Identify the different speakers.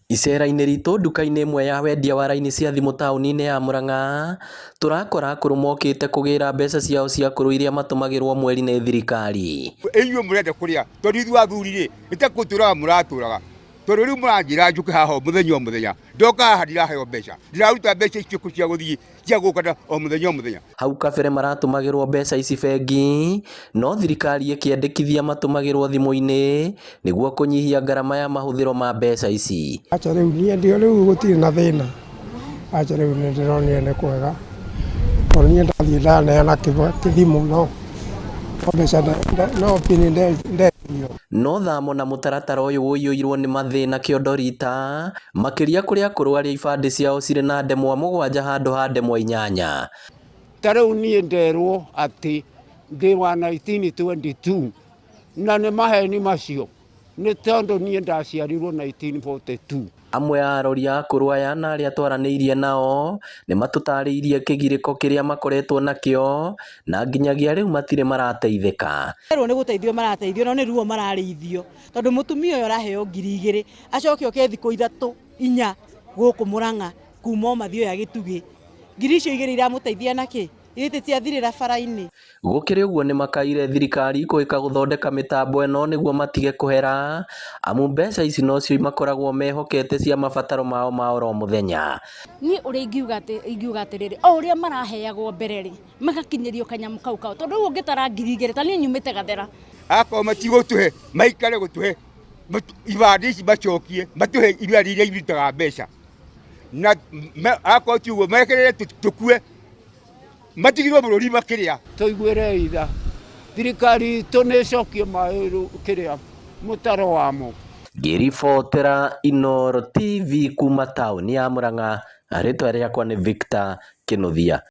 Speaker 1: Icera-inĩ ritũ nduka-inĩ ĩmwe ya wendia wa raini cia thimũ taũni-inĩ ya Murang'a, tũrakora akũrũ mokĩte kũgĩra mbeca ciao cia akũrũ iria matũmagĩrwo mweri nĩ thirikari.
Speaker 2: Inyuĩ mũrenda kũrĩa tondũ ithuĩ athuri rĩ nĩ ta gũtũraga mũratũraga tondũ rĩu mũranjĩra njũke haha o mũthenya o mũthenya ndoka haha ndiraheo mbeca ndiraruta mbeca icio cia gũthiĩ cia gũka o mũthenya o mũthenya.
Speaker 1: Hau kabere maratũmagĩrwo mbeca ici bengi, no thirikari ĩkĩendekithia matũmagĩrwo thimũ-inĩ nĩguo kũnyihia ngarama ya mahũthĩro ma mbeca ici.
Speaker 3: Acha rĩu niĩ ndio rĩu gũtirĩ na thĩna, acha rĩu nĩ ndĩronire nĩ kwega, tondũ niĩ ndathiĩ ndaneana kĩthimũ no mbeca no pin ndetirio.
Speaker 1: No thamo na mũtaratara ũyũ ũiyũirwo nĩ mathĩna kĩondo rita, makĩria kũrĩ akũrũ arĩa ibandĩ ciao cirĩ na ndemwa mũgwanja handũ ha ndemwa inyanya.
Speaker 4: Ta rĩu niĩ nderwo atĩ ndĩ wa 1922 na nĩ maheni macio nĩ tondũ niĩ ndaciarirwo 1942.
Speaker 1: Amwe a arori a akũrũ aya na arĩa twaranĩirie nao nĩ matũtarĩirie kĩgirĩko kĩrĩa makoretwo nakĩo na nginyagia rĩu matirĩ marateithĩka.
Speaker 5: Erwo nĩ gũteithio marateithio no nĩ ruo mararĩithio tondũ mũtumia ũyũ araheo 2000 acoke oke thikũ ithatũ inya gũkũ Murang'a kuma o Mathioya Gĩtugĩ ngiri icio igĩrĩ iramũteithia nakĩ ithe ciathirĩra bara-inĩ.
Speaker 1: Gũkĩrĩ ũguo nĩmakaire thirikari kũĩka gũthondeka mĩtambo ĩno nĩguo matige kũhera amu mbeca ici nocio makoragwo mehokete cia mabataro mao ma oro mũthenya.
Speaker 6: Niĩ ũrĩa ingiuga atĩ ingiuga atĩrĩrĩ o ũrĩa maraheagwo mbere rĩ magakinyĩrio kanyamũ kau kao tondũ rĩu ũngĩtara 2000 ta niĩ nyumĩte Gathera.
Speaker 2: Akorwo matigũtũhe maikare gũtũhe ibandĩ ici macokie matũhe ibandĩ iria irutaga mbeca na akorwo ti ũguo mekerere tũkue matigirwo bũrũri makĩrĩa.
Speaker 4: Tũiguĩre itha thirikari itũ nĩ ĩcokie maĩ kĩrĩa mũtaro wamo.
Speaker 1: Ngĩribotera Inooro TV kuma taũni ya Murang'a, rĩtwa rĩakwa nĩ Victor Kĩnuthia.